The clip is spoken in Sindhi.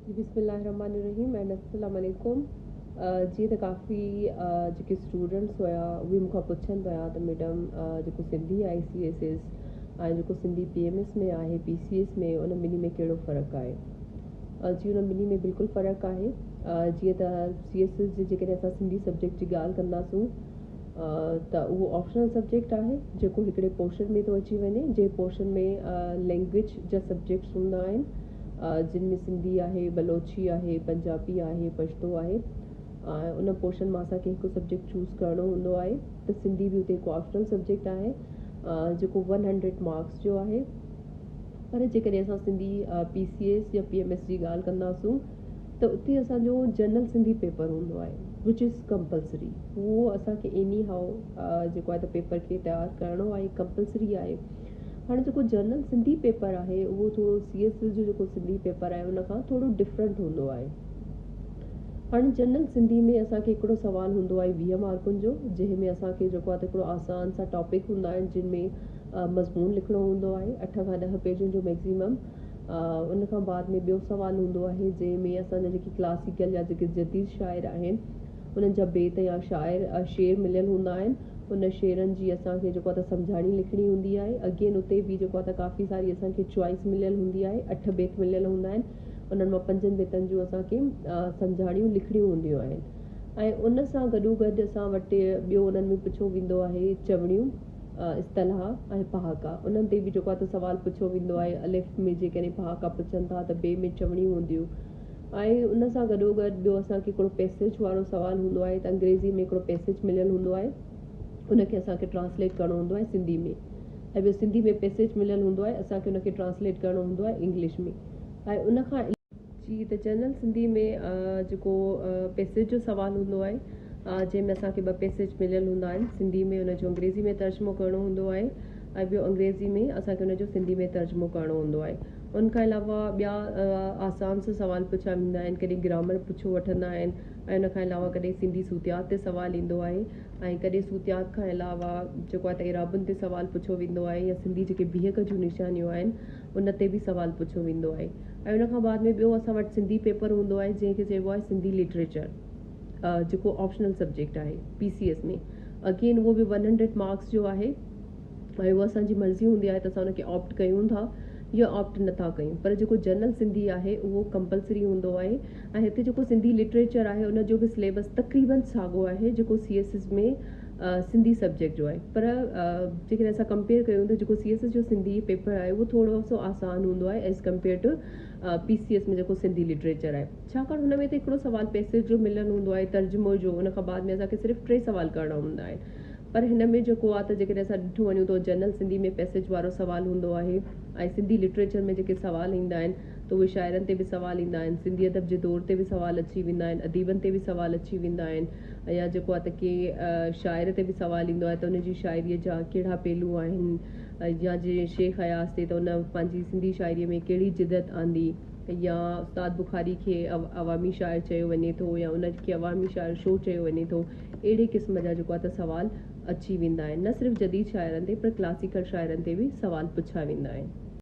جي بسم الله الرحمٰن الرحيم اينڊ السلام عليڪم. جيئن ته ڪافي جيڪي اسٽوڊنٽس هيا اهي مون کان پڇن پيا ته ميڊم جيڪو سنڌي آئي سي ايس ايس ۽ جيڪو سنڌي پي ايم ايس ۾ آهي پي سي ايس ۾ ان ٻنهي ۾ ڪهڙو فرق آهي. جي ان ٻنهي ۾ بلڪل فرق آهي. جيئن ته سي ايس ايس جي جيڪڏهن اسان سنڌي سبجيڪٽ جي ڳالهه ڪنداسون ته اهو آپشنل سبجيڪٽ آهي جيڪو هڪڙي پورشن ۾ ٿو اچي وڃي جنهن پورشن ۾ لينگويج جا سبجيڪٽس هوندا آهن. جن ۾ سنڌي آهي، بلوچي آهي، پنجابي آهي، پشتو آهي ۽ ان پورشن مان اسان کي هڪ سبجيڪٽ چوز ڪرڻو هوندو آهي ته سنڌي به اتي هڪ آپشنل سبجيڪٽ آهي جيڪو ون هنڊريڊ مارڪس جو آهي پر جيڪڏهن اسان سنڌي پي سي ايس يا پي ايم ايس جي ڳالهه ڪنداسون ته اتي اسانجو جنرل سنڌي پيپر هوندو آهي وچ از ڪمپلسري اهو اسانکي ايني هائو جيڪو آهي ته پيپر کي تيار ڪرڻو آهي ڪمپلسري آهي. هاڻي جيڪو جنرل سنڌي پيپر آهي اهو ٿورو سي ايس ايس جو جيڪو سنڌي پيپر آهي ان کان ٿورو ڊفرنٽ هوندو آهي. هاڻي جنرل سنڌي ۾ اسان کي هڪڙو سوال هوندو آهي 20 مارڪن جو جنهن ۾ اسان کي جيڪو آهي ته هڪڙو آسان سا ٽاپڪ هوندا آهن جن ۾ مضمون لکڻو هوندو آهي 8 کان 10 پيجن جو ميڪزيمم. ان کان بعد ۾ ٻيو سوال هوندو آهي جنهن ۾ اسان جا جيڪي ڪلاسيڪل يا جيڪي جديد شاعر آهن انهن جا بيت يا شاعر شعر مليل هوندا آهن ان شعرن جي اسان کي جيڪو آهي ته سمجهاڻي لکڻي هوندي آهي اگين اتي به جيڪو آهي ته ڪافي ساري اسان کي چوائس مليل هوندي آهي اٺ بيت مليل هوندا آهن انهن مان پنجن بيتن جون اسان کي سمجهاڻيون لکڻيون هونديون آهن ۽ ان سان گڏو گڏ اسان وٽ ٻيو انهن ۾ پڇيو ويندو آهي چوڻيون اصطلاح ۽ پهاڪا انهن تي به جيڪو آهي ته سوال پڇيو ويندو آهي الف ۾ جيڪڏهن پهاڪا پڇن ٿا ته بي ۾ چوڻيون هونديون ۽ ان سان گڏوگڏ ٻيو اسان کي هڪڙو پيسيج وارو سوال هوندو آهي ته انگريزي ۾ هڪڙو پيسيج مليل هوندو آهي ان کي اسان کي ٽرانسليٽ ڪرڻو هوندو آهي سنڌي ۾ ۽ ٻيو سنڌي ۾ پيسيج مليل هوندو آهي اسان کي ان کي ٽرانسليٽ ڪرڻو هوندو آهي انگلش ۾ ۽ ان کان جي ته جنرل سنڌي ۾ جيڪو پيسيج جو سوال هوندو آهي جنهن ۾ اسان کي ٻه پيسيج مليل هوندا آهن سنڌي ۾ ان جو انگريزي ۾ ترجمو ڪرڻو هوندو آهي ۽ ٻيو انگريزي ۾ اسان کي ان جو سنڌي ۾ ترجمو ڪرڻو هوندو آهي ان کان علاوه ٻيا آسان سان سوال پڇيا ويندا آهن ڪڏهن گرامر پڇو وٺندا آهن ۽ ان کان علاوه ڪڏهن سنڌي صوتيات تي سوال ايندو آهي ۽ ڪڏهن صوتيات کان علاوه جيڪو آهي ته اعرابن تي سوال پڇيو ويندو آهي يا سنڌي جيڪي بيهڪ جون نشانيون آهن ان تي به سوال پڇيو ويندو آهي ۽ ان کان بعد ۾ ٻيو اسان وٽ سنڌي پيپر هوندو آهي جنهن کي چئبو آهي سنڌي لٽريچر جيڪو آپشنل سبجيڪٽ آهي پي سي ايس ۾ اگين اهو به ون هنڊريڊ مارڪس جو آهي ۽ اهو اسان جي مرضي هوندي آهي ته اسان ان کي آپٽ ڪيون ٿا يا آپٽ نٿا ڪيون پر جيڪو جنرل سنڌي آهي اهو ڪمپلسري هوندو آهي ۽ هتي جيڪو سنڌي لٽريچر آهي ان جو به سليبس تقريبن ساڳو آهي جيڪو C S S ۾ Sindhi subject جو آهي پر جيڪڏهن اسان ڪمپيئر ڪيون ته جيڪو سي ايس ايس جو سنڌي پيپر آهي اهو ٿورو سو آسان هوندو آهي as compare to P C S ۾ جيڪو سنڌي لٽريچر آهي ڇاڪاڻ هن ۾ ته هڪڙو سوال پيسيج جو مليل هوندو آهي ترجمو جو ان کان بعد ۾ اسان کي صرف ٽي سوال ڪرڻا هوندا آهن پر هن ۾ جيڪو آ ته جيڪڏهن اسان ڏٺو وڃون ته جنرل سنڌي ۾ پئسيج وارو سوال هوندو آهي ۽ سنڌي لٽريچر ۾ جيڪي سوال ايندا آهن ته اهي شاعرن تي به سوال ايندا آهن سنڌي ادب جي دور تي به سوال اچي ويندا آهن اديبن تي به سوال اچي ويندا آهن يا جيڪو آ ته ڪي شاعر تي به سوال ايندو آهي ته ان جي شاعريء جا ڪهڙا پهلو آهن يا جي شيخ اياز تي ته ان پنهنجي سنڌي شاعريء ۾ ڪهڙي جدت آندي يا استاد بخاري کي عوامي شاعر چيو وڃي ٿو يا ان کي عوامي شاعر ڇو چيو وڃي ٿو اهڙي قسم جا جيڪو آهي ته سوال اچي ويندا آهن نه صرف جديد شاعرن تي پر ڪلاسيڪل شاعرن تي به سوال پڇيا ويندا آهن.